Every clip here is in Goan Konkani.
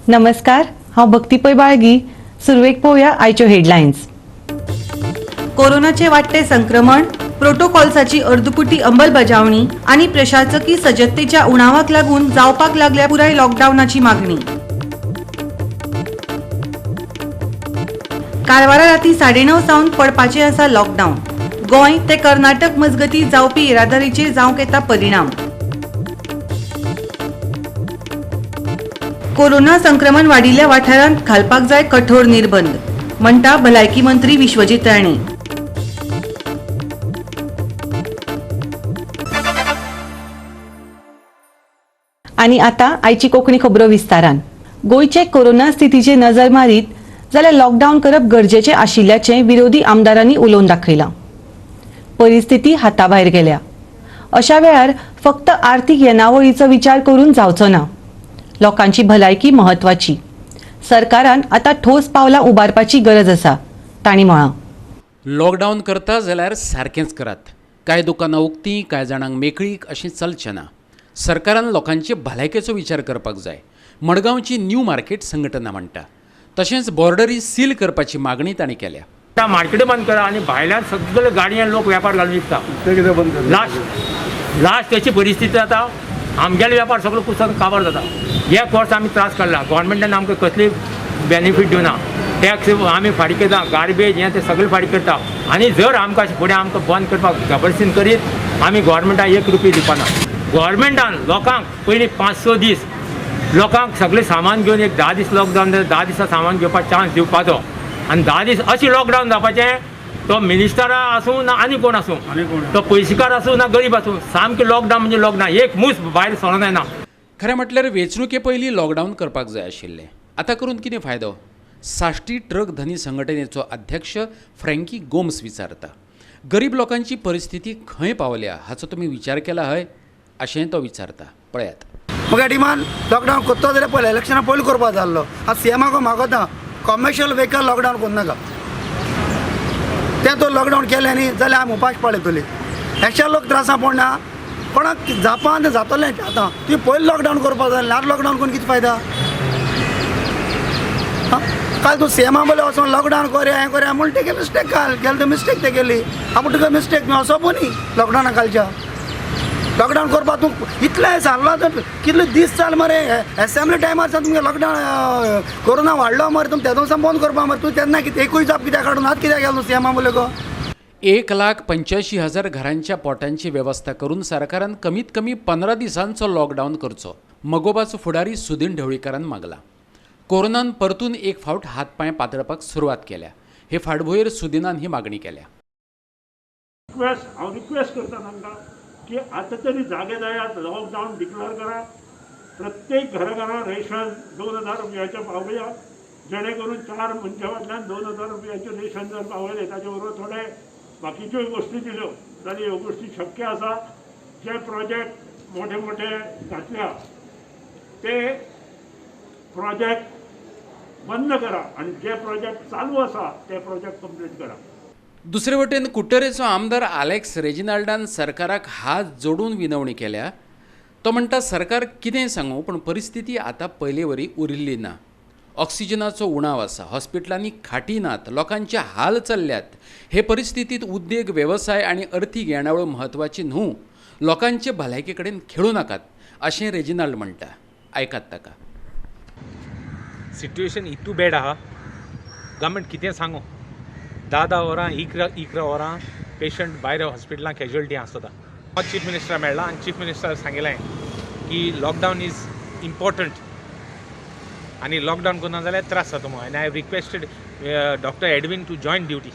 नमस्कार, हांव भक्ती पै बाळगी. सुरवेक पळोवया आयच्यो हेडलायन्स. कोरोनाचे वाडटे संक्रमण, प्रोटोकॉल्साची अर्दकुटी अंमलबजावणी आनी प्रशासकी सजगतेच्या उणावाक लागून जावपाक लागल्या पुराय लॉकडावनाची मागणी. कारवारा राती 9:30 सावन पडपाचें आसा लॉकडावन. गोंय ते कर्नाटक मजगती जावपी येरादारीचेर जावंक येता परिणाम. कोरोना संक्रमण वाडिल्ल्या वाठारांत घालपाक जाय कठोर निर्बंध, म्हणटा भलायकी मंत्री विश्वजीत राणे. आनी आतां आयची कोंकणी खबरो विस्तारान. गोंयचे कोरोना स्थितीचेर नजर मारीत जाल्यार लॉकडावन करप गरजेचें आशिल्ल्याचें विरोधी आमदारांनी उलोवन दाखयलां. परिस्थिती हाताभायर गेल्या. अशा वेळार फक्त आर्थीक येणावळीचो विचार करून जावचो ना. लोकांची भलायकी म्हत्वाची. सरकारान आतां ठोस पावलां उबारपाची गरज आसा, तांणी म्हळां. लॉकडावन करता जाल्यार सारकेंच करात. कांय दुकानां उक्तीं, कांय जाणांक मेकळीक, अशें चलचें ना. सरकारान लोकांचे भलायकेचो विचार करपाक जाय, मडगांवची न्यू मार्केट संघटना म्हणटा. तशेंच बॉर्डरी सील करपाची मागणी तांणी केल्या. आतां मार्केट बंद करा आनी भायल्यान सगळे गाडयेन लोक वेपार घालून विकता. ते कितें बंद कर. लास्ट लास्ट त्याची परिस्थिती आतां आमगेले वेपार सगळो कुसन काबार जाता. एक वर्स आमी त्रास काडला. गोवोरमेंटान आमकां कसली बेनिफीट दिवना. टॅक्स आमी फारीक करता, गार्बेज हें तें सगळें फारीक करता आनी जर आमकां अशें फुडें आमकां बंद करपाक जबरदस्तीन करीत, आमी गोवोरमेंटाक एक रुपया दिवपाना. गोवोरमेंटान लोकांक पयलीं 5-6 दीस लोकांक सगळें सामान घेवन एक 10 दीस लॉकडावन जाल्यार 10 दिसां सामान घेवपाक चान्स दिवपाचो आनी 10 दीस अशें लॉकडावन जावपाचें, तो मिनिस्टरा आसूं ना आनी कोण आसूं, आनी कोण. तो पयशेकार आसूं ना गरीब आसूं, सामकें लॉकडावन म्हणजे लॉकडावन, एक मूस भायर सरोंक जायना. खरें म्हटल्यार वेंचणुके पयलीं लॉकडावन करपाक जाय आशिल्लें. आतां करून कितें फायदो? साश्टी ट्रक धनी संघटनेचो अध्यक्ष फ्रँकी गोम्स विचारता. गरीब लोकांची परिस्थिती खंय पावल्या हाचो तुमी विचार केला हय, अशेंय तो विचारता. पळयात. म्हाका डिमांड, लॉकडावन करतो जाल्यार पयलें इलेक्शना पयलीं करपा जाय आसलो. आतां सीएमाक मागोता, कॉमर्शियल वेहिकल लॉकडावन करनाका. तें तो लॉकडावन केलें न्ही जाल्यार आमी उपाश पडले. एक्चुअल लोक त्रासा पडना कोणाक जावपा तें जातलें. आतां तुवें पयलीं लॉकडावन करपा जाय. आतां लॉकडावन करून कितें फायदा? आं, काल तूं सीएमा बोले वचोन लॉकडावन करया, हें करया म्हूण. तेगे मिस्टेक काल केलें तें मिस्टेक तें केली. आपूण तुका मिस्टेक तुवें वचप न्ही लॉकडावना. कालच्या लॉकडावन करपाक तूं इतलें सांगलां तर कितले दीस चाल मरे. एसेंब्ली टायमार सावन तुमगे लॉकडावन, कोरोना वाडलो मरे. तुमी तेदोन सावन बंद करपा मरे. तूं तेन्ना कितें एकूय जाप कित्याक काडून आतां कित्याक गेलो सीएमा बोले गो? 1,85,000 घरांच्या पोटांची वेवस्था करून सरकारान कमीत कमी 15 दिसांचो लॉकडावन करचो, मगोबाचो फुडारी सुदीन ढवळीकारान मागला. कोरोनान परतून एक फावट हात पांय पातळपाक सुरवात केल्या. हे फाटभुंयेर सुदिनान ही मागणी केल्या. रिक्वेस्ट, हांव रिक्वेस्ट करता तांकां की आतां तरी जागे जायात, लॉकडावन डिक्लेअर करा. प्रत्येक घरा रेशन 2000 रुपयाचें पावया, जेणे करून चार मनशां फाटल्यान 2000 रुपयाचें रेशन जर पावयलें, ताचे बरोबर थोडे बाकीच्योय गोश्टी दिल्यो जाल्यार ह्यो गोश्टी शक्य आसा. जे प्रोजेक्ट मोठे मोठे घातल्या ते प्रोजेक्ट बंद करा आनी जे प्रोजेक्ट चालू आसा ते प्रोजेक्ट कंप्लीट करा. दुसरे वटेन कुट्टरेचो आमदार आलेक्स रेजिनाल्डान सरकाराक हात जोडून विनवणी केल्या. तो म्हणटा, सरकार कितें सांगूं, पूण परिस्थिती आतां पयले वरी उरिल्ली ना. ऑक्सिजनाचो उणाव आसा, हॉस्पिटलांनी खाटी नात, लोकांचे हाल चल्ल्यात. हे परिस्थितींत उद्देग, वेवसाय आनी अर्थीक येणावळ म्हत्वाची न्हू. लोकांचे भलायके कडेन खेळूं नाकात, अशें रेजिनाल्ड म्हणटा. आयकात ताका. सिट्युएशन इतू बॅड आहा. गव्हर्मेंट कितें सांगू, 10 10 वरां, 11 11 वरां पेशंट भायर हॉस्पिटलां कॅज्युअलिटी आसता. हांव चीफ मिनिस्टर मेळ्ळा आनी चीफ मिनिस्टर सांगिलें की लॉकडावन is important आनी लॉकडावन करना जाल्यार त्रास जाता म्हणून. आनी I have requested Doctor Edwin to join duty.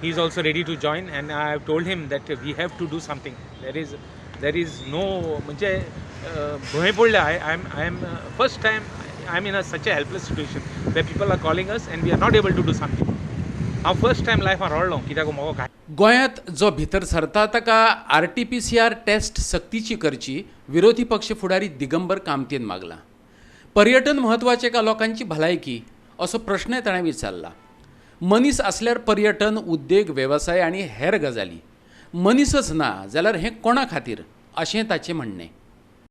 He is also ready to join and I have told him that we have to do something. There is no म्हणजे भंय पडल्या. I am first time I am in a such a helpless situation where people are calling us and we are not able to do something. हांव फर्स्ट टायम लायफान रडलो कित्याक म्हाका काय गोंयांत जो भितर सरता ताका आरटीपीसीआर टेस्ट सक्तीची करची, विरोधी पक्ष फुडारी दिगंबर कामतीन मागला. पर्यटन म्हत्वाचें का लोकांची भलायकी, असो प्रश्नय ताणें विचारला. मनीस आसल्यार पर्यटन, उद्देग, वेवसाय आनी हेर गजाली. मनीसच ना जाल्यार हें कोणा खातीर, अशें ताचें म्हणणें.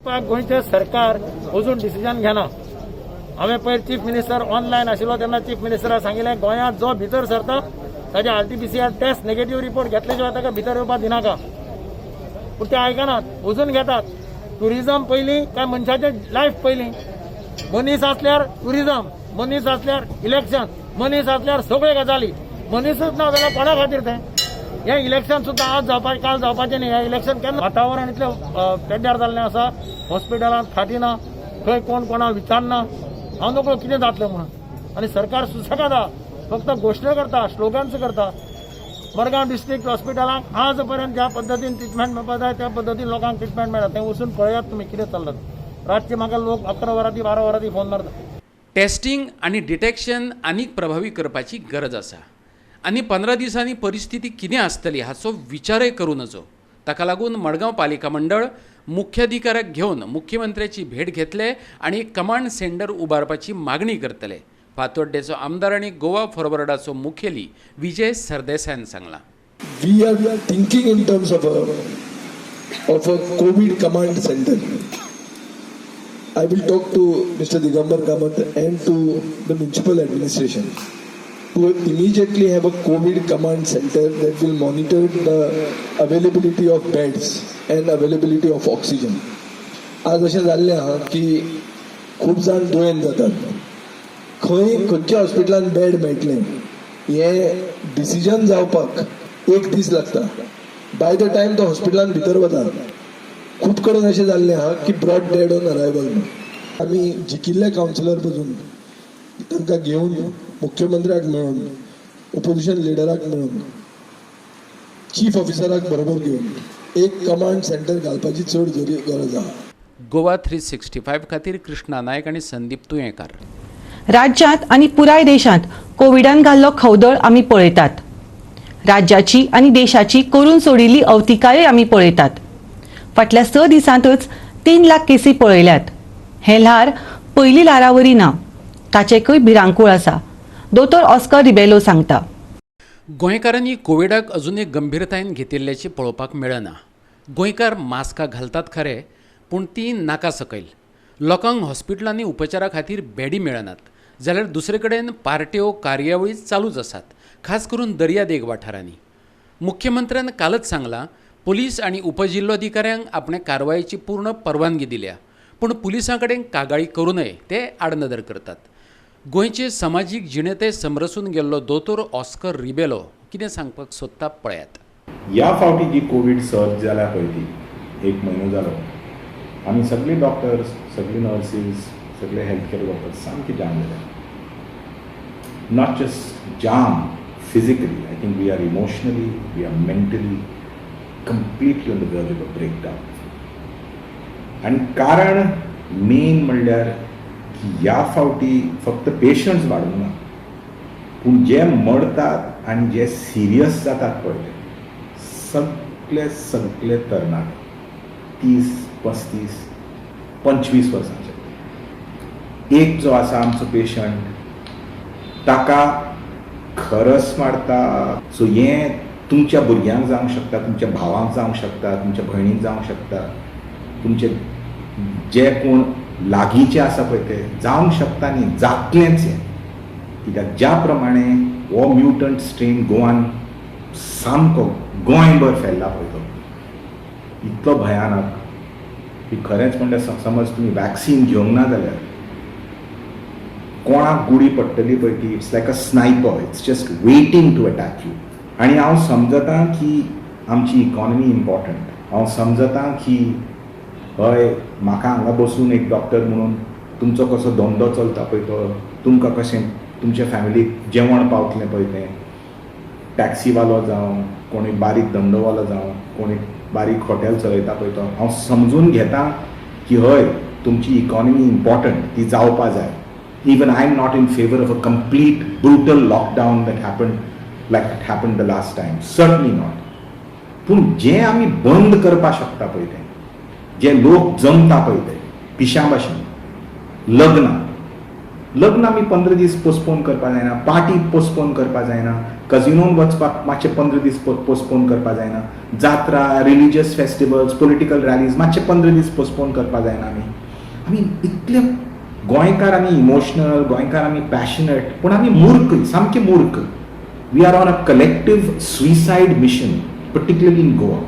गोंयचें सरकार अजून डिसिजन घेना. हांवें पयर चीफ मिनिस्टर ऑनलायन आशिल्लो तेन्ना चीफ मिनिस्टराक सांगिल्लें, गोंयांत जो भितर सरता ताजे RTPCR test negative report घेतले शिवाय ताका भितर येवपाक दिनाका. पूण ते आयकनात, वचून घेतात. टुरिजम पयलीं काय मनशाचें लायफ पयलीं? मनीस आसल्यार टुरिजम, मनीस आसल्यार इलेक्शन, मनीस आसल्यार सगळ्यो गजाली. मनीसच ना जाल्यार कोणा खातीर तें? हें इलेक्शन सुद्दां आज जावपा, काल जावपाचें न्ही. हें इलेक्शन केन्ना? वातावरण इतलें पेड्ड्यार जाल्लें आसा. हॉस्पिटलांत खाटी ना, खंय कोण कोणाक विचारना. हांव नकळो कितें जातलें म्हणून. आनी सरकार सुसेगाद आहा, फक्त घोशणा करता, स्लोगन्स करता. मडगांव डिस्ट्रिक्ट हॉस्पिटलाक आज पर्यंत ज्या पद्दतीन ट्रिटमेंट मेळपा जाय त्या पद्दतीन लोकांक ट्रिटमेंट मेळटा. तें वचून पळयात तुमी कितें चल्लां तें. रातचे म्हाका लोक 11 वरांती, 12 वरांती फोन मारता. टेस्टिंग आनी डिटेक्शन आनीक प्रभावी करपाची गरज आसा आनी 15 दिसांनी परिस्थिती कितें आसतली हाचो विचारय करूं नजो. ताका लागून मडगांव पालिका मंडळ मुख्याधिकाऱ्याक घेवन मुख्यमंत्र्याची भेट घेतले आनी एक कमांड सेंटर उबारपाची मागणी करतले, फातोड्डेचो आमदार आनी गोवा फॉरवर्डाचो मुखेली विजय सरदेसायान सांगलां. We are thinking in terms of a COVID command center. I will talk to Mr. Digambar Kamath and to the municipal administration to immediately have a COVID command center that will monitor the availability of beds and availability of oxygen. आज अशें जाल्लें आहा की खूब जाण दुयेंत जातात, खंय खंयच्या हॉस्पिटलान बेड मेळटलें हें डिसिजन जावपाक एक दीस लागता. बाय the time तो हॉस्पिटलान भितर वता, खूब कडेन अशें जाल्लें आहा की ब्रॉट डेड ऑन अरायवल. आमी जिखिल्ले कावन्सिलर पसून तांकां घेवन, मुख्यमंत्र्याक मेळून, ओपोजिशन लिडराक मेळून, चीफ ऑफिसराक बरोबर घेवन एक कमांड सेंटर घालपाची चड गरज आहा. गोवा 365 खातीर कृष्णा नायक आनी संदीप तुयेंकार. राज्यांत आनी पुराय देशांत कोविडान घाल्लो खवदळ आमी पळयतात. राज्याची आनी देशाची करून सोडिल्ली अवतिकाय आमी पळयतात. फाटल्या 6 दिसांतच 3 लाख केसी पळयल्यात. हें ल्हार पयलीं ल्हारावरी ना, ताचेकय भिरांकूळ आसा, दोतोर ऑस्कर रिबेलो सांगता. गोंयकारांनी कोविडाक अजुनूय गंभीरतायेन घेतिल्ल्याचें पळोवपाक मेळना. गोंयकार मास्कां घालतात खरें, पूण तीं नाका सकयल. लोकांक हॉस्पिटलांनी उपचारा खातीर बेडी मेळनात, जाल्यार दुसरे कडेन पार्ट्यो, कार्यावळी चालूच आसात, खास करून दर्यादेग वाठारांनी. मुख्यमंत्र्यान कालच सांगलां, पुलीस आनी उपजिल्लोधिकाऱ्यांक आपणे कारवायेची पूर्ण परवानगी दिल्या, पूण पुलिसां कडेन कागाळी करूं नये, ते आडनदर करतात. गोंयचे समाजीक जिणेंतय समरसून गेल्लो दोतोर ऑस्कर रिबेलो कितें सांगपाक सोदता, पळयात. ह्या फावटी जी कोवीड सर्ज जाल्या पळय, ती एक म्हयनो जालो, आमी सगळे डॉक्टर्स, सगळे नर्सीस, सगळे हेल्थ केअर वर्कर्स सामके जाम जाले. Not just jam physically, I think we are emotionally, we are mentally completely on the verge of a breakdown. आनी कारण मेन म्हणल्यार की ह्या फावटी फक्त पेशंट्स वाडूंक ना, पूण जे मरतात आनी जे सिरियस जातात पळय ते सगळे सगळे तरणाटे, 30, 35, 25 वर्सांचे. एक जो आसा आमचो पेशंट, ताका खरस मारता. सो हें तुमच्या भुरग्यांक जावंक शकता, तुमच्या भावांक जावंक शकता, तुमच्या भयणीक जावंक शकता, तुमचे जे कोण लागींचे आसा पळय ते जावंक शकता न्ही, जातलेंच हें. कित्याक ज्या प्रमाणे हो म्युटंट स्ट्रेन गोवान सामको गोंयभर फैल्ला पळय, तो इतलो भयानक की खरेंच म्हणल्यार समज तुमी वॅक्सीन घेवंक ना जाल्यार कोणाक गुळी पडटली पळय ती, it's like a sniper, it's just waiting to attack you. आनी हांव समजता की आमची इकॉनॉमी इम्पॉर्टंट. हांव समजता की हय, म्हाका हांगा बसून एक डॉक्टर म्हणून तुमचो कसो धंदो चलता पळय तो, तुमकां कशें तुमच्या फॅमिलीक जेवण पावतलें पळय तें, टॅक्सीवालो जावं, कोणी बारीक धंदोवालो जावं, कोणी बारीक हॉटेल चलयता पळय तो, हांव समजून घेता की हय, तुमची इकॉनॉमी इम्पॉर्टंट, ती जावपा जाय. Even I am not in favour of a complete brutal lockdown that happen like it happen the last time, certainly not. पूण जें आमी बंद करपाक शकता पळय तें, जे लोक जमता पळय ते पिश्यां भाशेन, लग्नां, लग्न आमी 15 दीस पोस्टपोन करपा जायना? पार्टी पोस्टपोन करपा जायना? कजिनोन वचपाक मातशें 15 दीस पोस्टपोन करपा जायना? जात्रा, रिलिजियस फेस्टिवल्स, पोलिटिकल रॅलीज मातशें 15 दीस पोस्टपोन करपा जायना? आमी आमी इतले गोंयकार आमी इमोशनल, गोंयकार आमी पॅशनेट, पूण आमी मूर्ख, सामके मूर्ख. We are on a collective suicide mission, particularly in Goa.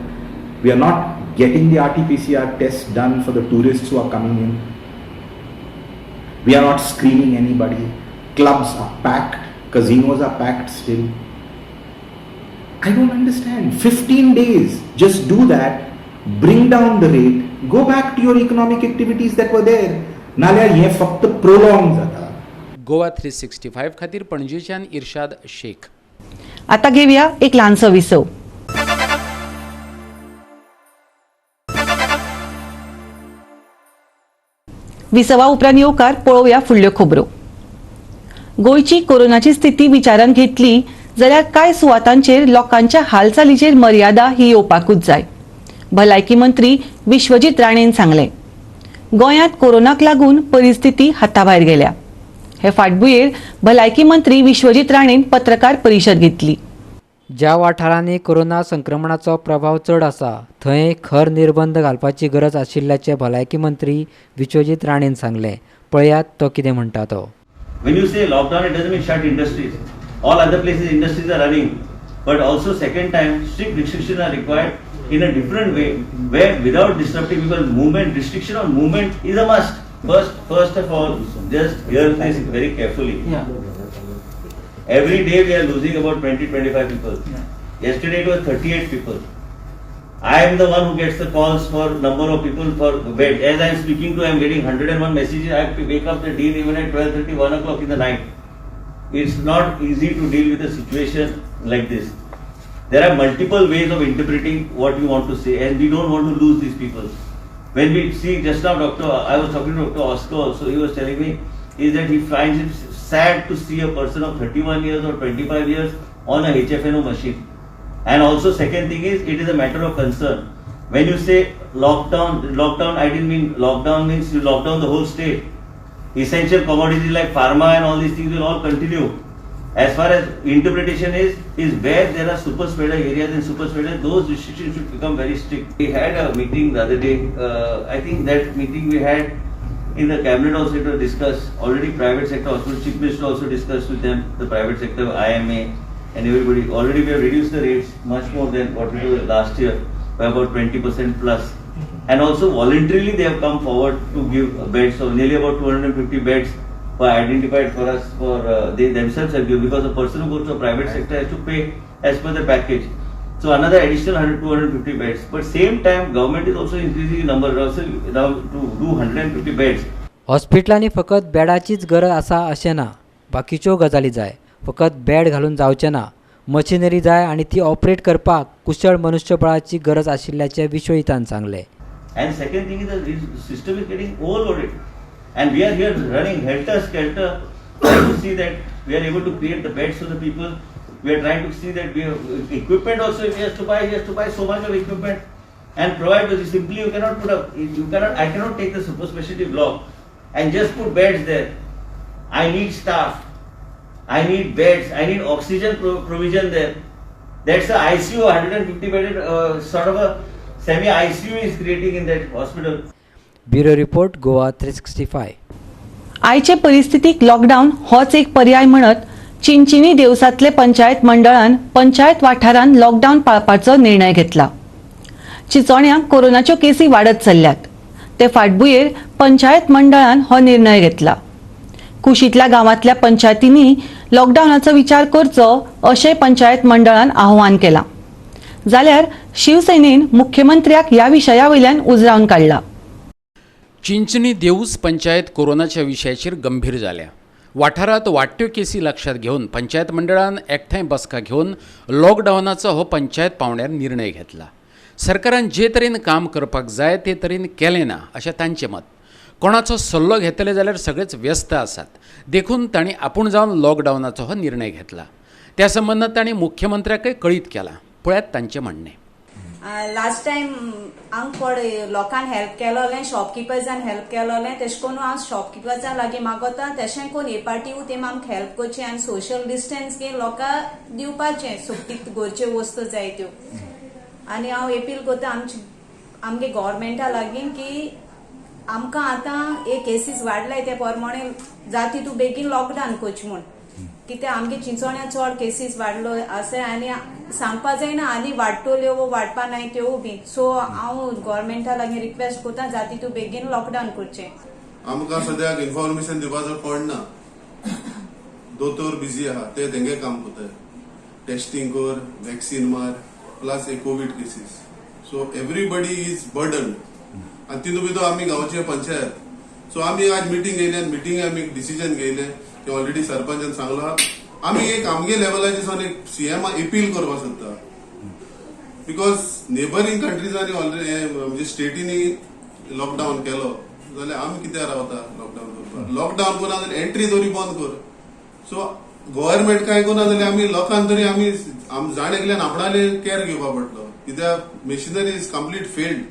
We are not getting the RT-PCR test done for the tourists who are coming in. We are not screening anybody. Clubs are packed, casinos are packed still. I don't understand. 15 days, just do that, bring down the rate, go back to your economic activities that were there. नाल्यार हें फक्त प्रोलॉंग जाता. गोवा 365 खातीर पणजेच्यान इर्शाद शेख. आता घेऊया एक ल्हानसो विसव. विसवा उपरांत येवकार पळोवया फुडल्यो खबरो. गोंयची कोरोनाची स्थिती विचारांत घेतली जाल्यार कांय सुवातांचेर लोकांच्या हालचालीचेर मर्यादा ही येवपाकूच जाय, भलायकी मंत्री विश्वजीत राणेन सांगलें. गोंयांत कोरोनाक लागून परिस्थिती हाताभायर गेल्या. हे फाटभुंयेर भलायकी मंत्री विश्वजीत राणेन पत्रकार परिशद घेतली. ज्या वाठारांनी कोरोना संक्रमणाचो प्रभाव चड आसा थंय खर निर्बंध घालपाची गरज आशिल्ल्याचें भलायकी मंत्री विश्वजीत राणेन सांगलें. पळयात तो कितें म्हणटा तो. When you say lockdown, it doesn't mean shut industries. All other places industries are running, but also second time strict restrictions are required in a different way, where without disrupting people movement, restriction on movement is a must. First of all, just hear this very carefully. Yeah. Every day we are losing about 20-25 people. Yeah. Yesterday it was 38 people. I am the one who gets the calls for number of people for bed. As I am speaking to, I am getting 101 messages. I have to wake up the dean even at 12:30, 1 o'clock in the night. It's not easy to deal with a situation like this. There are multiple ways of interpreting what you want to say, and we don't want to lose these people. When we see just now, I was talking to Dr. Oscar also, he was telling me is that he finds it sad to see a person of 31 years or 25 years on a HFNO machine. And also second thing is, it is a matter of concern. When you say lockdown, I didn't mean lockdown means you lock down the whole state. Essential commodities like pharma and all these things will all continue. As far as interpretation is where there are super spreader areas and super spreader, those restrictions should become very strict. We had a meeting the other day. I think that meeting we had in the cabinet also, it was discussed. Already private sector hospital, Chief Minister also discussed with them, the private sector, IMA and everybody. Already we have reduced the rates much more than what we did last year by about 20% plus. And also voluntarily they have come forward to give beds, so nearly about 250 beds were identified for us, for they themselves have given, because a person who goes to a private sector has to pay as per the package. So another additional 250 beds. But same time government is also increasing the number also now to do 150 beds. हॉस्पिटलांनी फकत बेडाचीच गरज आसा अशें ना, बाकीच्यो गजाली जाय. फकत बेड घालून जावचें ना, मशिनरी जाय आनी ती ऑपरेट करपाक कुशळ मनुष्यबळाची गरज आशिल्ल्याचें विश्वजितान सांगलें. And second thing is the system is getting overloaded, and we are here running helter skelter to see that we are able to create the beds for the people. We are trying to see that we have equipment also. If he has to buy, he has to buy so much of equipment and provide. Because simply you cannot put up, you cannot, I cannot take the super specialty block and just put beds there. I need staff, I need beds, I need oxygen provision there. That's a ICU, 150 bedded sort of a semi ICU is creating in that hospital. Bureau report, Goa 365. आयचे परिस्थितीक लॉकडावन होच एक पर्याय म्हणत चिंचिनी देवसांतले पंचायत मंडळान पंचायत वाठारान लॉकडावन पाळपाचो निर्णय घेतला. चिचोण्या कोरोनाच्यो केसी वाडत चल्ल्यात ते फाटभुंयेर पंचायत मंडळान हो निर्णय घेतला. कुशींतल्या गांवांतल्या पंचायतींनी लॉकडावनाचो विचार करचो अशें पंचायत मंडळान आव्हान केलां. जाल्यार शिवसेनेन मुख्यमंत्र्याक ह्या विशया वयल्यान उजरावन काडला. चिंचणी देऊस पंचायत कोरोनाच्या विशयाचेर गंभीर जाल्या. वाठारांत वाडट्यो केसी लक्षांत घेवन पंचायत मंडळान एकठांय बसका घेवन लॉकडावनाचो हो पंचायत पावंड्यार निर्णय घेतला. सरकारान जे तरेन काम करपाक जाय ते तरेन केलें ना अशें तांचें मत. कोणाचो सल्लो घेतले जाल्यार सगळेच व्यस्त आसात, देखून तांणी आपूण जावन लॉकडावनाचो हो निर्णय घेतला. त्या संबंदांत तांणी मुख्यमंत्र्याकय कळीत केलां. पळयात तांचें म्हणणें. लास्ट टायम हांग कोण लोकांक हेल्प केलोलें, शॉपकिपर्सान हेल्प केलोलें, तेश कोन हांव शॉपकिपर्सां लागीं मागोता तेशें कोन हे पार्टी तेम आमकां हेल्प करचें आनी सोशल डिस्टन्स घेवन लोकांक दिवपाचें सोबतीक घरच्यो वस्तू जाय त्यो. आनी हांव एपील करता आमचे आमगे गोवोरमेंटा लागीं की आमकां आतां हे केसीस वाडलाय ते प्रमाणे जाती तूं बेगीन लॉकडावन करचें म्हूण, कित्याक आमगे चिंचोण्या चड केसीस वाडलो आसा आनी सांगपा जायना आनी वाडटल्यो वो वाडपा नाय त्यो बी. सो हांव गोवोरमेंटा लागीं रिक्वेस्ट करता जाती तूं बेगीन लॉकडावन करचें. आमकां सद्याक इन्फॉर्मेशन दिवपाचो कोण ना, दोतोर बिजी आहा, ते तेंगे काम करताय, टेस्टिंग कर, वॅक्सिन मार, प्लस हे Covid cases, so everybody is burden. आनी तितून भितर आमी गांवचे पंचायत, सो आमी आज मिटींग घेयले आनी मिटींगे आमी डिसिजन घेयले की ऑलरेडी सरपंचान सांगला, आमी एक आमगे लेवलाचेर सावन एक सीएमा अपील करपाक सोदता, because neighbouring कंट्रीजांनी ऑलरेडी म्हणजे स्टेटींनी लॉकडावन केलो जाल्यार आमी कित्याक रावता लॉकडावन करपाक? लॉकडावन करना जाल्यार एंट्री तरी बंद कर. सो गव्हर्मेंट काय करना जाल्यार आमी लोकांक तरी आमी जाण एकल्यान आपणाले केअर घेवपा पडटलो, कित्याक मशिनरी is complete failed.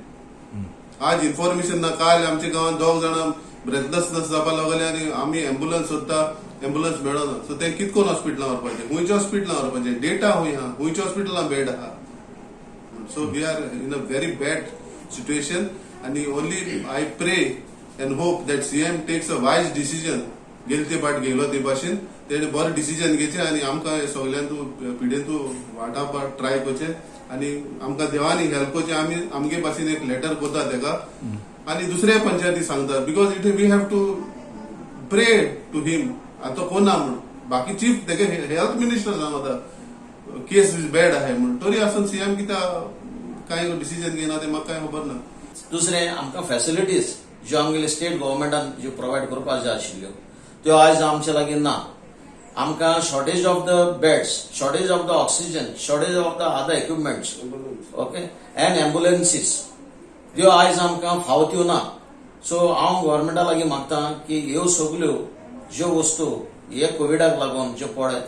आज इन्फॉर्मेशन ना, काल आमच्या गांवांत दोग जाणां ब्रेथलेसनेस जावपाक लागले आनी आमी एम्बुलन्स सोदता, एम्बुलन्स मेळना. सो ते कित करून हॉस्पिटलां व्हरपाचें, खंयच्या हॉस्पिटलां व्हरपाचें, डेटा खंय आहा, खंयच्या हॉस्पिटलां बेड आहा. So we are in a very bad situation आनी only I pray and hope that CM takes a wise decision. गेले ते पाट घेयलो ते भाशेन तेणे बरें डिसिजन घेवचें आनी आमकां हे सगल्यांतू पिडेंतू वाटावपाक ट्राय करचें आनी आमकां देवानी हेल्प करचें. आमी आमगे भाशेन एक लेटर करता तेका आनी दुसऱ्या पंचायती सांगता, because it we have to pray to him. आतां कोण ना म्हूण बाकी चीफ तेगे हेल्थ मिनिस्टर सांगता केस is bad आहाय म्हूण, तरी आसून सीएम कित्याक कांय डिसिजन घेयना तें म्हाका कांय खबर ना. दुसरें आमकां फॅसिलिटीज ज्यो आमगेले स्टेट गव्हर्मेंटान ज्यो प्रोवायड करपाक जाय आशिल्ल्यो त्यो आयज आमचे लागीं ना. आमकां shortage of the beds, shortage of the oxygen, shortage of the other equipments, okay, and ambulances त्यो आयज आमकां फावो त्यो ना. सो हांव गव्हर्मेंटा लागीं मागता की ह्यो सगल्यो ज्यो वस्तू हे कोविडाक लागून ज्यो पळय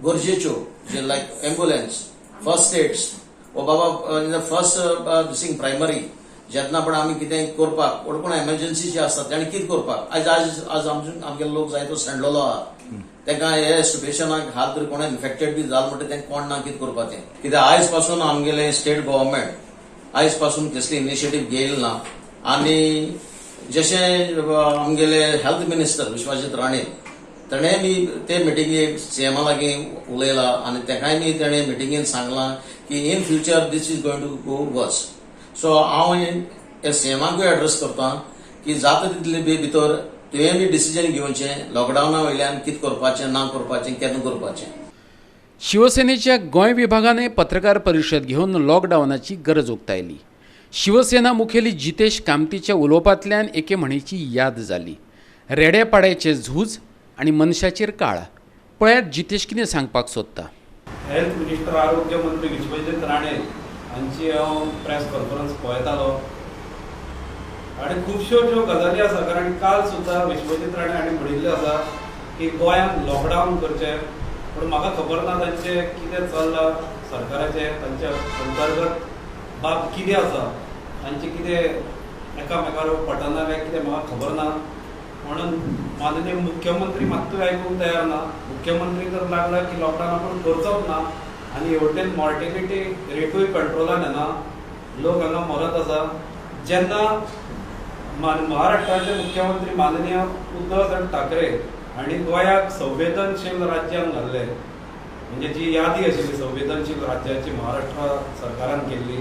गरजेच्यो जे लायक एम्बुलन्स, फर्स्ट एड्स वो बाबा इन the first दिसींग प्रायमरी जेन्ना पण आमी कितें करपाक कोण कोण एमर्जन्सी जी आसता तेणी कितें करपाक आयज आयज आज आमगे लोक जायतो सांडलेलो आहा, तेका हे सिट्युएशनाक हात जर कोण इन्फेक्टेड बी जाल म्हणटा तें कोण ना कितें करपाचें. कित्याक आयज पासून आमगेले स्टेट गव्हर्मेंट आयज पासून कसली इनिशिएटीव घेयल ना आनी जशें आमगेले हेल्थ मिनिस्टर विश्वाजीत राणे तेणें बी ते मिटिंगेक सीएमा लागीं उलयला आनी तेकाय बी तेणें मिटिंगेन सांगलां की in future this is going to go worse. So हांव हे सीएमाकूय एड्रेस करता की जाता तितले बी भितर तुवें बी डिसिजन घेवचें लॉकडावना वयल्यान कितें करपाचें, ना करपाचें, केन्ना करपाचें. शिवसेनेच्या गोंय विभागाने पत्रकार परिशद घेवन लॉकडावनाची गरज उक्तायली. शिवसेना मुखेली जितेश कामतीच्या उलोवपांतल्यान एके म्हणीची याद जाली, रेड्यापाड्याचें झूज आनी मनशाचेर काळ. पळयात जितेश कितें सांगपाक सोदता. हेल्थ मिनिस्टर आरोग्य मंत्री विश्वजीत राणे हांची हांव प्रेस कॉन्फरन्स पळयतालो आनी खुबश्यो ज्यो गजाली आसा, कारण काल सुद्दां विश्वजीत राणे हांणी म्हणिल्लें आसा की गोंयांत लॉकडावन करचें, पूण म्हाका खबर ना तांचें कितें चल्लां सरकाराचें, तांचे अंतर्गत बाब कितें आसा, तांचें कितें एकामेकार पटना काय कितें म्हाका खबर ना. म्हणून माननीय मुख्यमंत्री मात्तूय आयकूंक तयार ना. मुख्यमंत्री तर लागला की लॉकडावन आपूण करचोच ना आनी हेवटेन मॉर्टेलिटी रेटूय कंट्रोलान येना, लोक हांगा मरत आसा. जेन्ना महाराष्ट्राचे मुख्यमंत्री माननीय उद्धव साहेब ठाकरे हांणी गोंयाक संवेदनशील राज्यान घाल्लें, म्हणजे जी यादी आशिल्ली संवेदनशील राज्याची महाराष्ट्र सरकारान केल्ली,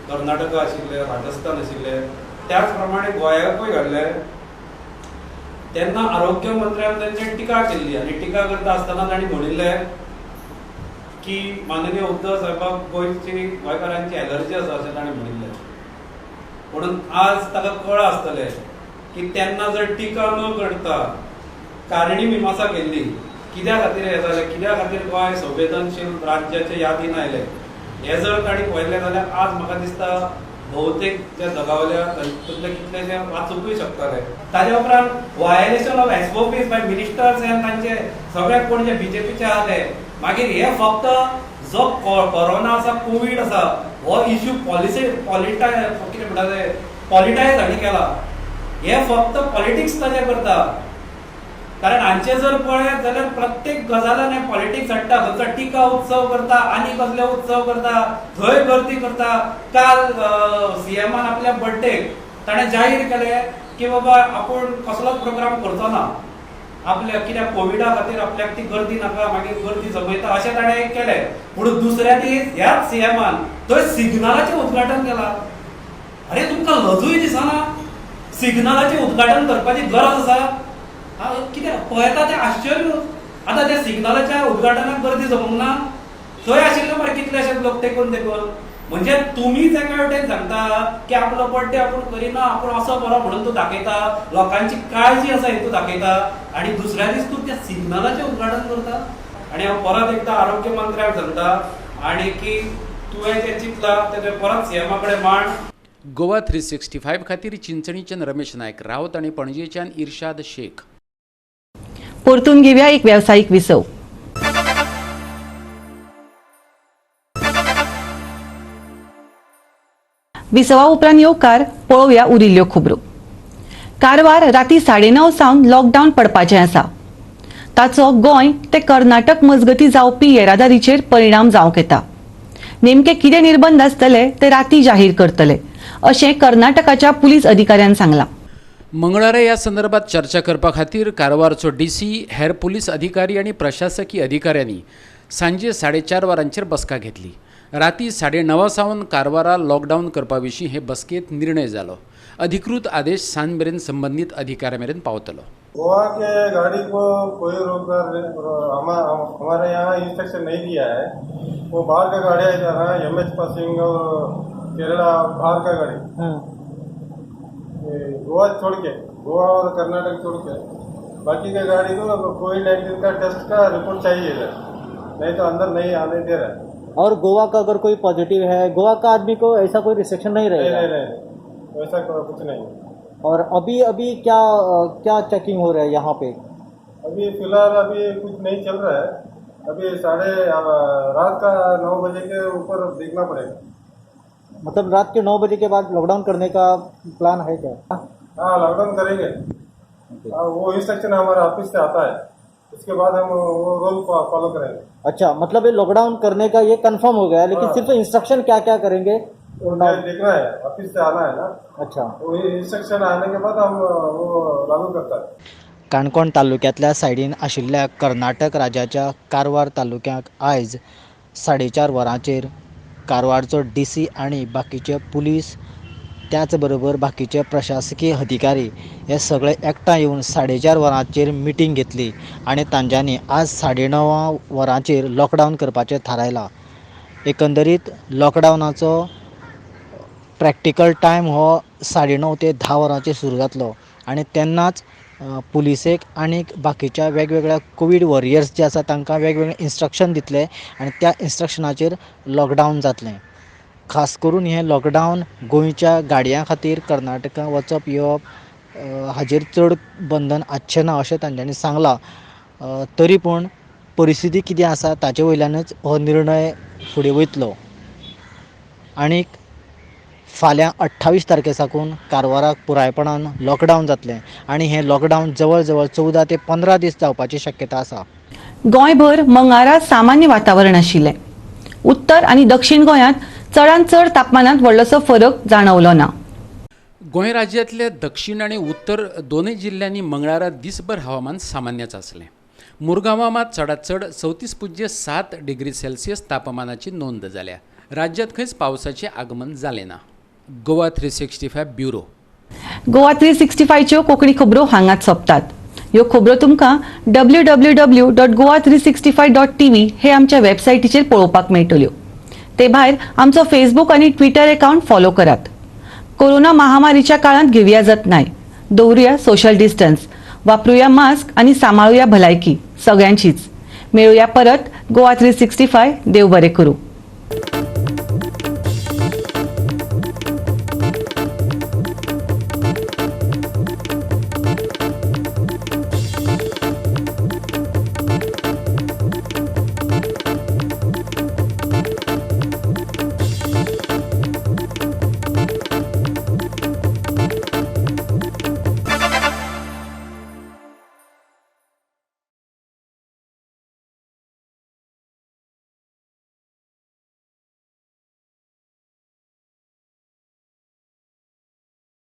कर्नाटका आशिल्लें, राजस्थान आशिल्लें, त्याच प्रमाणे गोंयाकूय घाल्लें. तेन्ना आरोग्य मंत्र्यान तांचेर टिका केल्ली आनी टिका करता आसतना तांणी म्हणिल्लें की माननीय उद्धव साहेबाक गोंयची गोंयकारांची एलर्जी आसा अशें ताणें म्हणिल्लें. म्हणून आज ताका कळ्ळां आसतलें की तेन्ना जर टिका न करता कारणी मिमांसा केल्ली कित्या खातीर हें जालें, कित्या खातीर गोंय संवेदनशील राज्याचे यादीन आयलें, हें जर तांणी पळयलें जाल्यार आज म्हाका दिसता बहुतेक जे दगावल्या तातूंतले कितलेशे वाचुंकूय शकताले. ताजे उपरांत violation of SOPs by ministers आनी तांचे सगळे कोण जे बीजेपीचे आहा ते, मागीर हे फक्त जो कोरोना आसा, कोवीड आसा, हो इश्यू पॉलिसी पॉलिटाय कितें म्हणटा ते पॉलिटायज हांणी केला. हे फक्त पॉलिटिक्स ताजे करता, कारण हांचे जर पळयत जाल्यार प्रत्येक गजालान हे पॉलिटिक्स हाडटा. खंयचो टिका उत्सव करता आनी कसले उत्सव करता, थंय गर्दी करता. काल सीएमान आपल्या बर्थडेक ताणें जाहीर केलें की बाबा आपूण कसलोच प्रोग्राम करचो ना, आपल्या कित्याक कोविडा खातीर आपल्याक ती गर्दी नाका, मागीर गर्दी जमयता अशें ताणें केलें. पूण दुसऱ्या दीस ह्याच सीएमान थंय सिग्नलाचें उद्घाटन केलां. अरे तुमकां लजूय दिसना? सिग्नलाचें उद्घाटन करपाची गरज आसा? कित्याक पळयता तें आश्चर्य. आतां त्या सिग्नलाच्या उद्घाटनाक गर्दी जमूंक ना, थंय आशिल्ले मरे कितलेशेच लोक टेकून टेकून. म्हणजे तुमीच एका वटेन सांगता की आपलो बड्डे आपूण करिना, आपूण असो बरो म्हणून तूं दाखयता, लोकांची काळजी आसा हें तूं दाखयता, आनी दुसऱ्या दीस तूं त्या सिग्नलाचें उद्घाटन करता. आनी हांव परत एकदां आरोग्य मंत्र्याक सांगता आनी की तुवें जें चिंतलां तें तुवें परत सीएमा कडेन मांड. गोवा 365 खातीर चिंचणीच्यान रमेश नायक रावत आनी पणजेच्यान इर्शाद शेख. परतून घेवया एक वेवसायीक विसव. विसवा उपरांत येवकार पळोवया उरिल्ल्यो खबरो. कारवार राती 9:30 सावन लॉकडावन पडपाचें आसा. ताचो गोंय ते कर्नाटक मजगती जावपी येरादारीचेर परिणाम जावंक येता. नेमके कितें निर्बंध आसतले ते राती जाहीर करतले अशें कर्नाटकाच्या पुलीस अधिकाऱ्यान सांगलां. मंगळारा ह्या संदर्भात चर्चा करपा खातीर कारवारचो डीसी, हेर पुलीस अधिकारी आनी प्रशासकीय अधिकाऱ्यांनी सांजे 4:30 वरांचेर बसका घेतली. राती 9:30 सावन कारवारा लॉकडावन करपा विशीं हे बसकेंत निर्णय जालो. अधिकृत आदेश सांज मेरेन संबंदीत अधिकाऱ्यां मेरेन पावतलो. गोवा के गाड़ी को कोई रोकदार हमारे यहाँ इंस्ट्रक्शन नहीं दिया है. वो बाहर का गाड़ी जा रहा है, एमएच पासिंग और केरला बाहर का गाड़ी, गोवा छोड़ के, गोवा और कर्नाटक छोड़ के बाकी के गाड़ी को कोविड-19 का टेस्ट का रिपोर्ट चाहिए, नहीं तो अंदर नहीं आने दे रहा है. और गोवा का अगर कोई पॉजिटिव है, गोवा का आदमी को ऐसा कोई रिस्ट्रिक्शन नहीं रहेगा? नहीं नहीं, वैसा कुछ नहीं. और अभी अभी क्या क्या चेकिंग हो रहा है यहाँ पे? अभी फिलहाल अभी कुछ नहीं चल रहा है. अभी रात का 9 बजे के ऊपर देखना पड़ेगा. मतलब रात के 9 बजे के बाद लॉकडाउन करने का प्लान है क्या? हाँ, लॉकडाउन करेंगे. वो इंस्ट्रक्शन हमारे ऑफिस से आता है, उसके बाद हम वो रूल फॉलो करेंगे. अच्छा, मतलब ये लॉकडाउन करने का ये कंफर्म हो गया है, लेकिन सिर्फ इंस्ट्रक्शन क्या क्या करेंगे वो देखना है, ऑफिस से आना है ना. अच्छा, वो इंस्ट्रक्शन आने के बाद हम वो लागू करता है. काणकोण तालुक्यांतल्या सायडीन आशिल्ल्या कर्नाटक राज्याच्या कारवार तालुक्याक आयज 4:30 वरांचेर कारवारचो डी सी आनी बाकीचे पुलीस त्याच बरोबर बाकीचे प्रशासकीय अधिकारी हे सगळे एकठांय येवन 4:30 वरांचेर मिटींग घेतली आनी तांच्यांनी आज 9:30 वरांचेर लॉकडावन करपाचें थारायलां. एकंदरीत लॉकडावनाचो प्रॅक्टिकल टायम हो 9:30 ते 10 वरांचेर सुरू जातलो आनी तेन्नाच पुलिसेक आनी बाकीच्या वेगवेगळ्या कोवीड वॉरियर्स जे आसा तांकां वेगवेगळे इन्स्ट्रक्शन दितले आनी त्या इन्स्ट्रक्शनाचेर लॉकडावन जातलें. खास करून हें लॉकडावन गोंयच्या गाडयां खातीर कर्नाटका वचप येवप हाजेर चड बंधन आसचें ना अशें तांच्यांनी सांगलां. तरी पूण परिस्थिती कितें आसा ताचे वयल्यानच हो निर्णय फुडें वयतलो. आनीक फाल्यां 28 तारखे साकून कारवाराक पुरायपणान लॉकडावन जातलें आनी हें लॉकडावन जवळ जवळ 14 ते 15 दीस जावपाची शक्यता आसा. गोंयभर मंगळारा सामान्य वातावरण आशिल्लें. उत्तर आनी दक्षिण गोंयांत चडांत चड तापमानांत व्हडलोसो फरक जाणवलो ना. गोंय राज्यांतल्या दक्षिण आनी उत्तर दोनूय जिल्ल्यांनी मंगळारा दिसभर हवामान सामान्यच आसलें. मुरगांवां मात चडांत चड 34.7 डिग्री सेल्सियस तापमानाची नोंद जाल्या. राज्यांत खंयच पावसाचें आगमन जालें ना. गोवा 365 ब्युरो. गोवा 365च्यो कोंकणी खबरो हांगाच सोंपतात. ह्यो खबरो तुमकां www.goa365.tv हे आमच्या वेबसायटीचेर पळोवपाक मेळटल्यो. ते भायर आमचो फेसबूक आनी ट्विटर अकाउंट फॉलो करात. कोरोना महामारीच्या काळांत घेवया जतनाय, दवरुया सोशल डिस्टन्स, वापरुया मास्क आनी सांबाळुया भलायकी सगळ्यांचीच. मेळुया परत गोवा 365. देव बरें करूं.